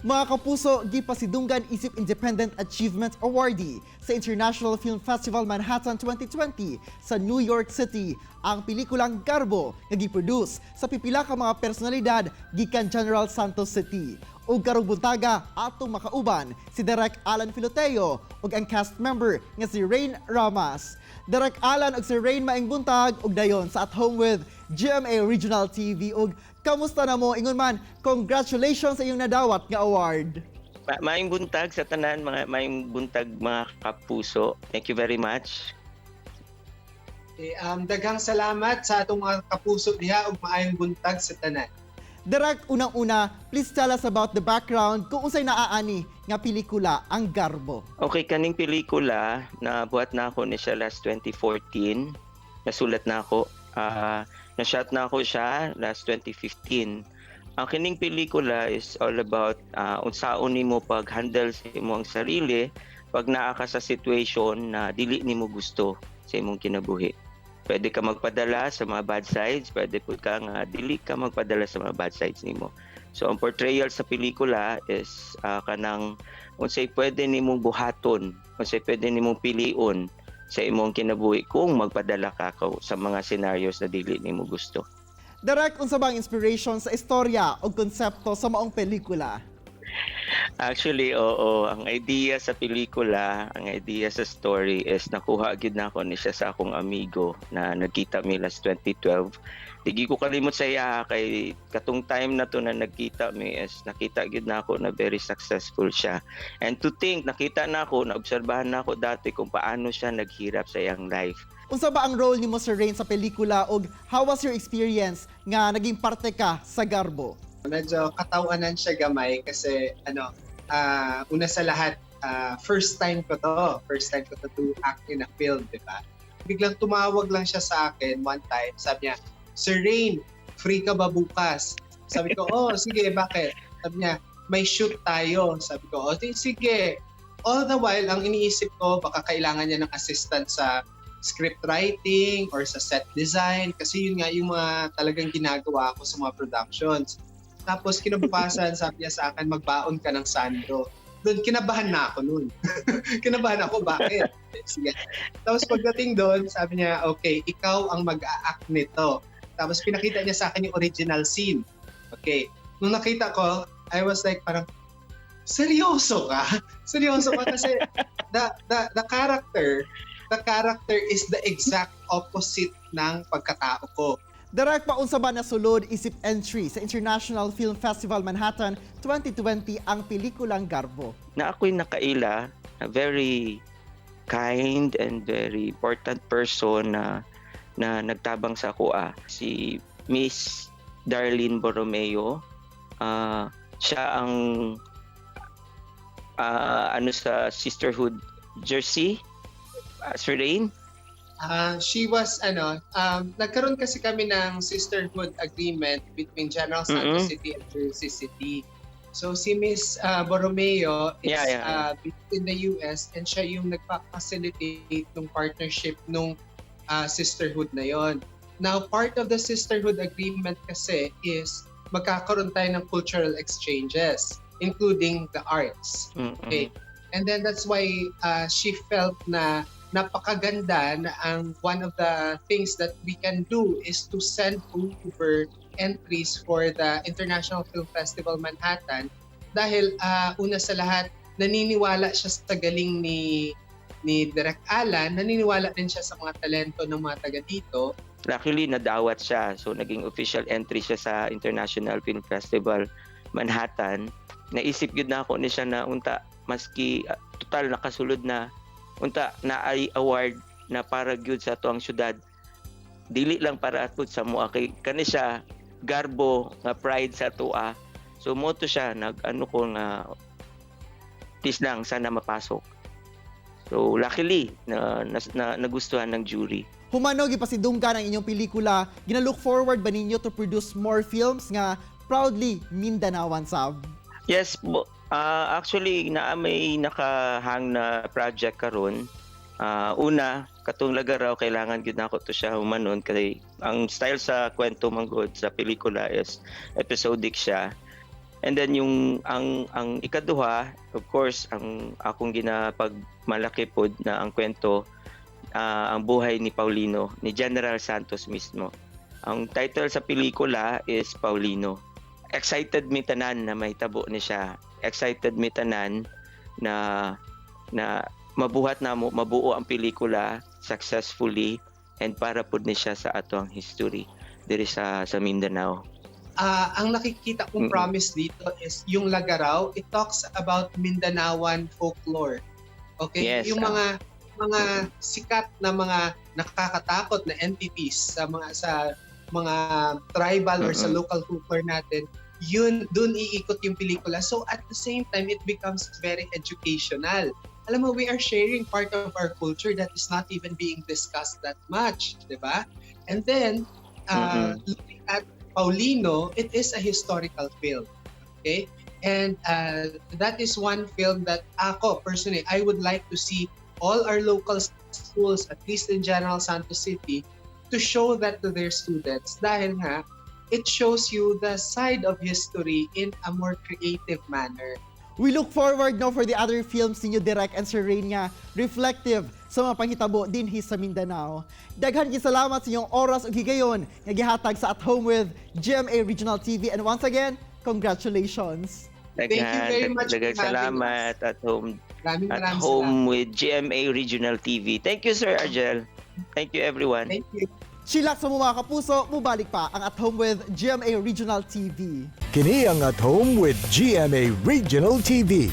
Mga kapuso, gipasidunggan isip Independent Achievement Awardee sa International Film Festival Manhattan 2020 sa New York City ang pelikulang Garbo nga giproduce sa pipila ka mga personalidad gikan General Santos City. Ug karong buntaga atong makauban si Direk Alan Filoteo ug ang cast member nga si Rain Ramas. Direk Alan ug si Rain, maayong buntag ug dayon sa At Home with GMA Regional TV, ug kamusta na mo? Ingon man, congratulations sa iyong nadawat nga award. Maayong buntag sa tanan, mga maayong buntag, mga kapuso. Thank you very much. Okay, daghang salamat sa atong mga kapuso diha ug maayong buntag sa tanan. Direk, unang-una, please tell us about the background kung unsay naa ani nga pelikula ang Garbo. Okay, kaning pelikula na buhat na ako ni siya last 2014. Nasulat na ako. Na-shot na ako siya last 2015. Ang kining pelikula is all about unsaon nimo pag-handle sa imong sarili pag naa ka sa situation na dili nimo gusto sa imong kinabuhi. Pwede ka magpadala sa mga bad sides, pwede pud ka nga dili ka magpadala sa mga bad sides nimo. So ang portrayal sa pelikula is kanang unsay pwede nimong buhaton, unsay pwede nimong pilion sa imong kinabuhi kung magpadala ka sa mga scenarios na dili nimo gusto. Direk, unsa ba ang inspiration sa istorya o konsepto sa maong pelikula? Actually, oo, ang idea sa pelikula, ang idea sa story is nakuha gyud nako ni siya sa akong amigo na nagkita mi last 2012. Di ko kalimot sa iya kay katong time na to na nagkita mi is nakita gyud nako na very successful siya. And to think, nakita nako, naobserbahan nako dati kung paano siya naghirap sa iyang life. Unsa ba ang role nimo, Sir Rain, sa pelikula ug how was your experience nga naging parte ka sa Garbo? Medyo katawanan siya gamay kasi ano, una sa lahat, first time ko to. First time ko to to act in a film, di ba? Biglang tumawag lang siya sa akin one time. Sabi niya, "Sir Rain, free ka ba bukas?" Sabi ko, "Oh, sige, bakit?" Sabi niya, "May shoot tayo." Sabi ko, "Oh, sige." All the while, ang iniisip ko, baka kailangan niya ng assistant sa script writing or sa set design kasi yun nga yung mga talagang ginagawa ko sa mga productions. Tapos kinabukasan, sabi niya sa akin, "Magbaon ka ng sando." Doon, kinabahan na ako noon. Kinabahan ako, bakit? Sige. Tapos pagdating doon, sabi niya, "Okay, ikaw ang mag-a-act nito." Tapos pinakita niya sa akin yung original scene. Okay. Nung nakita ko, I was like parang, "Seryoso ka? Seryoso ka?" Kasi the character is the exact opposite ng pagkatao ko. Direk, paunsa ba nasulod isip entry sa International Film Festival Manhattan 2020 ang pelikulang Garbo? Na ako'y nakaila na very kind and very important person na na nagtabang sa ako ah. Si Miss Darlene Borromeo. Siya ang ano sa Sisterhood Jersey. Sir Rain? She was ano, nagkaroon kasi kami ng sisterhood agreement between General Santos City and Jersey City. So si Miss Borromeo is based in the US and siya yung nagpa-facilitate ng partnership nung sisterhood na yon. Now, part of the sisterhood agreement kasi is magkakaroon tayo ng cultural exchanges, including the arts. Okay. And then that's why she felt na napakaganda na ang one of the things that we can do is to send over entries for the International Film Festival Manhattan dahil una sa lahat, naniniwala siya sa galing ni Direk Alan, naniniwala din siya sa mga talento ng mga taga dito. Luckily, nadawat siya. So, naging official entry siya sa International Film Festival Manhattan. Naisip gyud nako ni siya na unta, maski total nakasulod na, unta naay award na para gyud sa atoang syudad. Dili lang para pud sa amoa kay kani siya garbo nga pride sa atoa. So mao to siya nag ano ko nga please lang sana mapasok. So luckily na nagustuhan ng jury. Humano gipasidunggan ang inyong pelikula, gina-look forward ba ninyo to produce more films nga proudly Mindanaoan sab? Yes po. Actually, naa may nakahang na project karon. Una, katong Lagaraw, kailangan gyud nako to siya humanon kay ang style sa kwento man gud sa pelikula is episodic siya. And then yung ang ikaduha, of course, ang akong ginapagmalaki pod na ang kwento, ang buhay ni Paulino, ni General Santos mismo. Ang title sa pelikula is Paulino. Excited mi tanan na mahitabo ni siya. Excited mi tanan na na mabuhat na mo mabuo ang pelikula successfully and para pud ni siya sa ato ang history diri sa Mindanao. Ang nakikita kong promise dito is yung Lagaraw, it talks about Mindanaoan folklore. Okay? Yung mga sikat na mga nakakatakot na entities sa mga tribal or sa local folklore natin, yun dun iikot yung pelikula. So at the same time, it becomes very educational. Alam mo, we are sharing part of our culture that is not even being discussed that much, di ba? And then, looking at Paulino, it is a historical film. Okay? And that is one film that ako, personally, I would like to see all our local schools, at least in General Santos City, to show that to their students. Dahil nga, it shows you the side of history in a more creative manner. We look forward now for the other films ninyo, Direk and Sir Rain, nga reflective sa mga panghitabo dinhi sa Mindanao. Daghan kay salamat sa inyong oras ug higayon nga gihatag sa At Home with GMA Regional TV, and once again, congratulations. Thank you very much for Daghang having salamat, At Home Maraming At maraming Home salamat. with GMA Regional TV. Thank you, Sir Argel. Thank you, everyone. Thank you. Chillax sa mga kapuso, mubalik pa ang At Home with GMA Regional TV. Kini ang At Home with GMA Regional TV.